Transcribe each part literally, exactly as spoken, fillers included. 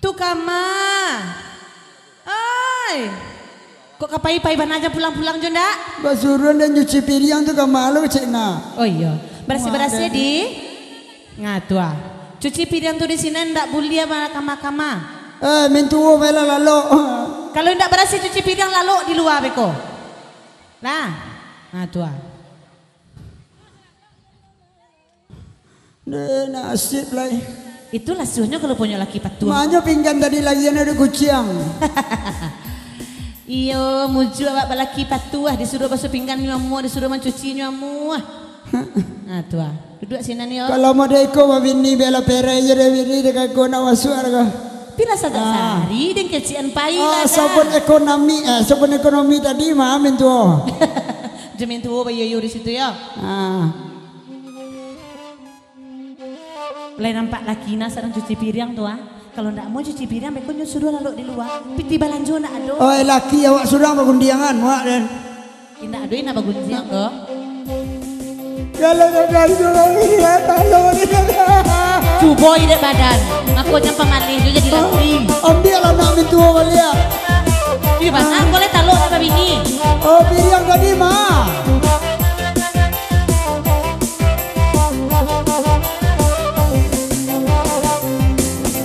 Tu kama. Oi. Kok ka pai-pai bana jan pulang-pulang jo ndak? Basuruan den cuci piriang tu kama lo cek na. Oh iyo. Barasiah-barasiah di. Ngatuah. Cuci piriang tu di sinan ndak buliah ba-, kama-kama. Eh, mintuo bae lah lalok. Kalau ndak barasiah cuci piriang, lalok di lua beko. Lah. Ngatuah. Deh, nasib lai. Itulah suahnyo kalau punyo laki patuah. Manyo pinggan tadi lagi ado kuciang. Iyo, mujua awak balaki patuah, disuruah basuah pinggan nyo amuah, disuruah mancuci nyo amuah. Nah, tu ah. Duduak sinan yo. Kalau model iko babini bela perai je deh bini dek aku nak masuak ko. Pila sadak Ah. sari deng kecian pai Ah, lah dah. Sabun ekonomi, eh, sabun ekonomi tadi mah mintuo. Jamin tuo bayo-yo di situ yo. Ah. Lai nampak laki nah sadang cuci piriang tu ah. Kalau ndak mau cuci piriang, beko nyo suruah lalok di lua. Piti balanjo ndak ado. Oi, laki awak surang bagundiangan, muak den. Indak ado, indak bagundiang ko. Kalau ndak balanjo, laki ndak tahu ni. Cubo idek badan. Mako jan pamalih jo jadi laki. Ambiak lah nak mintuo baliak. Ih, bana ko lai talok nak babini. Oh, piriang tadi mah.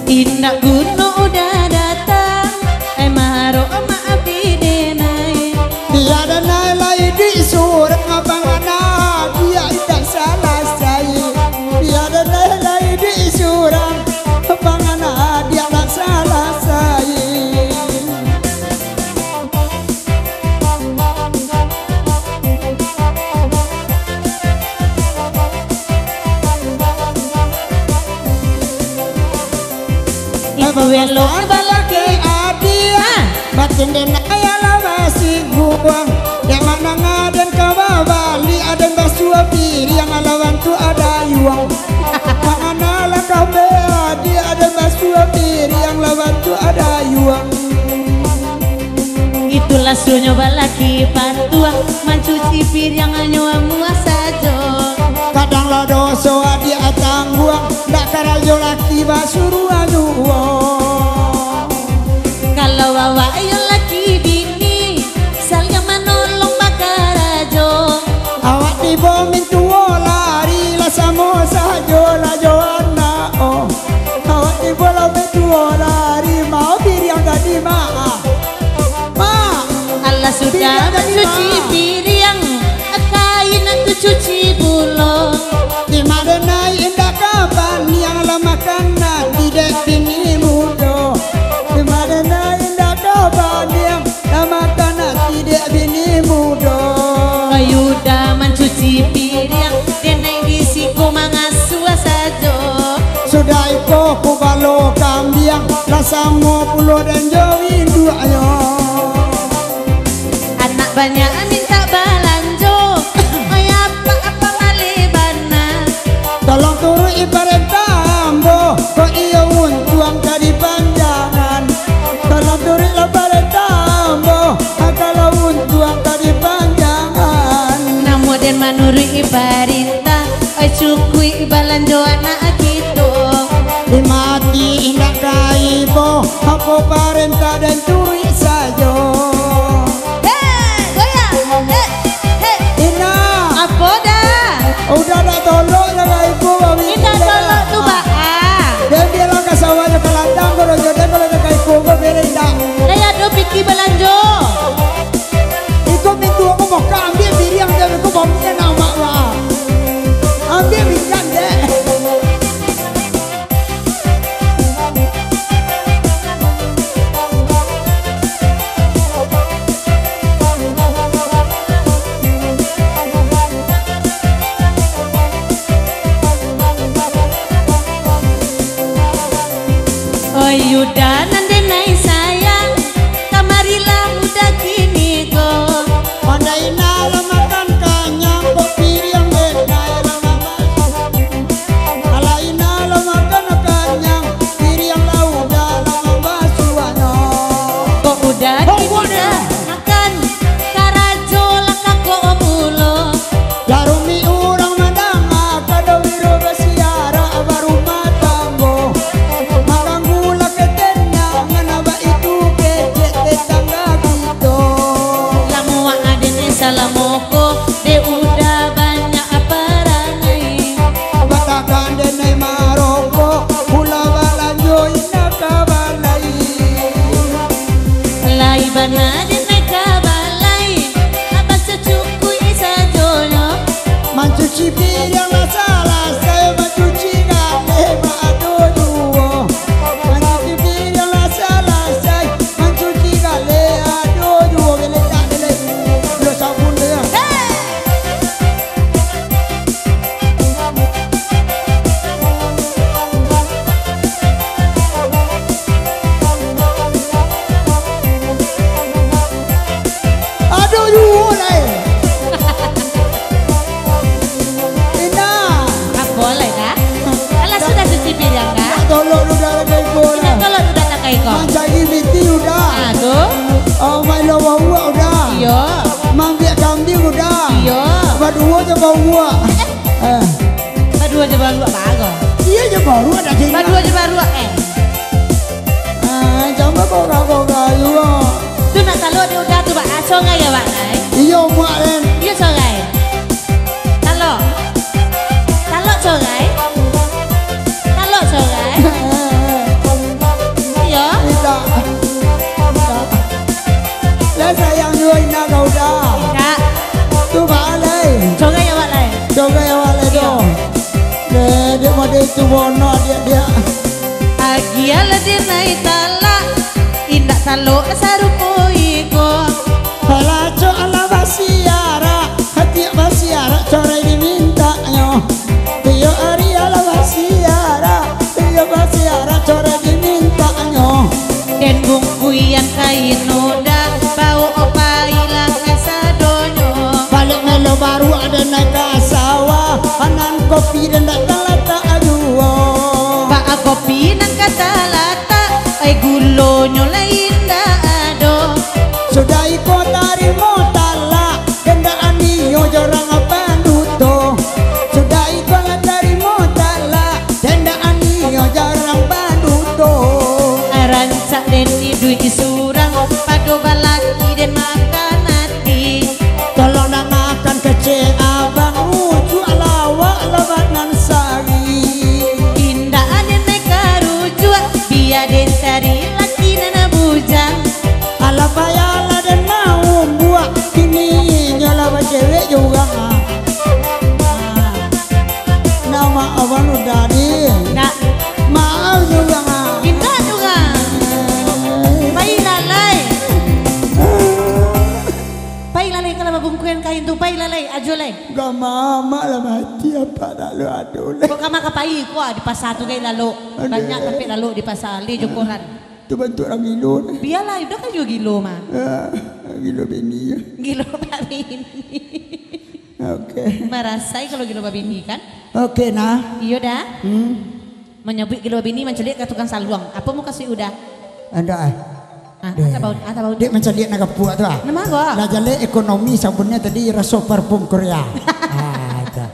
Indak guno udah datang, ai marok maaf di denai. Biak denai lai di surang abang anak, biak indak salasai. Biak denai lai di surang abang anak, biak indak salasai. Ibu elok balaki adiak, batin den ayah lah basingguang. Dek manang aden ka babali, aden basuah piriang, lawan tu adayuang. Mangana lah ka badi, aden basuah piriang, lawan tu adayuang. Itulah suahnyo balaki patuah, mancuci piriang hanyo amuah sajo. Kadang lah doso adiak tangguang, ndak karajo laki basuruah juo. Kalau awak yo laki bini, saliang manolong bakarajo. Awak tibo mintuo lari, lah samo sajo lah jo anak, oh. Awak tibo lah mintuo lari, mau piriang tadi, Mak. Mak. Alah sudah mancuci piriang, kain tu cuci pulo. Di ma denai indak ka paniang, lah makan nasi dek bini mudo. Di ma denai indak ka paniang, lah makan nasi dek bini mudo. Yuda mancuci piriang, denai di siko mangasuah sajo. Sudah iko kubalo kambiang, lah samo pulo den jo induaknyo. Anak banyak mintak balanjo, oi apak-apak maleh bana. Tolong turuik parentah ambo, kok iyo untuang ka dipanjangan. Tolong turuiklah parentah ambo, kalau untuang ka dipanjangan. Namo den manuruik parentah, oi cukuik balanjo anak kito. Dimati indak ka ibo, apo parentah den turuik sajo. Hei, goyang. Hei, hei. Ina. Apo dah? Udah dak tolok lah ka ibo, babi. Indak tolok tu, Baa. Den bialah ka sawah jo ka ladang, kalau jo den, kalau jo ka ibo, babi indak. Lah yo ado piti balanjo. Iko mintuo ko mokah, ambiak piriang jo iko, babi indak nak mak, Baa. Ambiak pinggan dek. Oi Yuda nan denai sayang, kamarilah Uda kini ko. Pandai nak lah makan kanyang, kok piriang denai lah mambasuahnyo. Alah Ina lah makan kanyang, piriang lah Uda lah mambasuahnyo. Kok Uda kini ko makan, karajo lah kako pulo. Lah rumik urang mandanga, kado wiro basiarak barumah tanggo. Makan gula ketena Nah, di meka balai, abah sacukuik sajonyo. Mancuci piriang lah salasai, mancuci galeh mah ado juo. Mancuci piriang lah salasai, mancuci galeh ado juo. Geletak, geletak. Lo sabun tu yo. Hei! Ado juo lai. Indak. Apo lai, Kak? Alah, sudah cuci piriang, Kak? Tolong udah lah, Kak Iko. Indak, tolong udah, Kak Iko. Mancari miti udah. Ah, tu. Oh, main lobang uwak udah. Iyo. Mambiak kambiang udah. Iyo. Baduo jo bauak. Eh. Baduo jo baruak bago. Iyo jo baruak dah jadi. Baduo jo baruak, eh. Ah, jangan bagoga-goga juo. Tu nak talok di udah tu, Bak. Ah, sorai yo, Bak, lai. Iyo, muak, kan? Iyo, sorai. Talok. Talok sorai. Talok sorai. Iyo. Indak. Lah sayang juo indak kau dah. Kak. Tu baa lai. Sorai awak lai. Sorai awak lai tu. Iyo. Deh, dek mode tu bono diak-diak. Agiah lah denai talak, indak talok sarupo iko. Alah cok alah basiarak, hatiak basiarak corai dimintaknyo. Tiok ari alah basiarak, tiok basiarak corai dimintaknyo. Den bungkuian kain udah, bawok pailah kasadonyo. Balek melo baruak den naiak ka sawah, anan kopi den ndak talatak juo. Baa kopi nan ka talatak, ai gulonyo lai indak ado. Sudah iko tarimo talak, den ndak aniyo jo urang banduto. Sudah iko lah tarimo talak, den ndak aniyo jo urang banduto. Rancak den iduik surang, pado balaki den makan ati. Tolong dangahkan kecek abang, rujuak lawak laban nan sari. Indak den naiak ka rujuak, bia den cari laki nan bujang. Alah payahlah den maumbuak, kini inyo lah bacewek jo urang. Ah. Nah, maaf abang udah di. Nak. Maaf jo urang, ah. Indak jo urang. Pai lalai. Pai lalai kalau babungkuian kain tu, pai lalai, ajo lai. Gak mamak lah mati, apa tak lo ado lai. Kok kama ka pai, kuah di pasar tu gai lalok. Aduh. Banyak tampek lalok di pasar, li jo koran. Tu bantuak urang gilo deh. Bialah, udah kan juo gilo mah. Ah, gilo bini. Gilo babini. Oke. Marasai kalau gilo babini kan? Oke, nah. Iyo dah. Hmm. Manyabuik gilo babini mancaliak ka tukang saluang. Apo mukasuik udah? Andak, eh. Ah, deh. Ata bau, ata bau. Dek mancaliak nak kapuak tu, ah. Nama ko? Lah jaleh ekonomi sabunnya tadi raso parfum Korea. Ah, itu.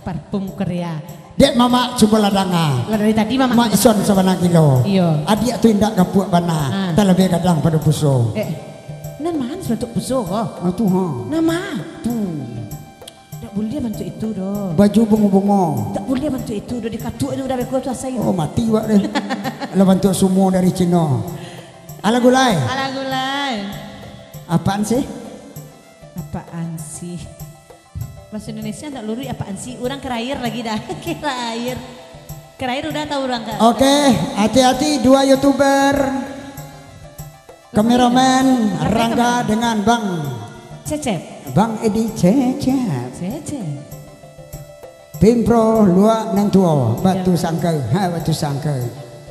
Parfum Korea. Dek mamak cubolah danga. Lah dari tadi mamak. Mak Ison sabana gilo. Iyo. Adiak tu indak kapuak bana. Ah. Talabiah gadang pado puso. Eh, nan ma sabantuak puso ko? Ah, tu, ha. Nama? Tu. Tak buliah bantuak itu doh. Baju bungo-bungo. Tak buliah bantuak itu doh. Dikatuak tu udah beko tu asai. Oh, mati wak deh. Lah bantuak sumo dari Cino. Alah gulai. Alah gulai. Apaan sih? Apaan sih? Bahasa Indonesia ndak luruih, apaan sih? Urang kerair lagi dah. Kerair. Kerair udah tahu urang, Kak? Oke, hati-hati dua YouTuber. Kameramen Rangga dengan Bang Cecep. Bang Edi Cecep. Cecep. Pimpro Luak Nan Tuo, Batu Sangka. Ha, Batu Sangka.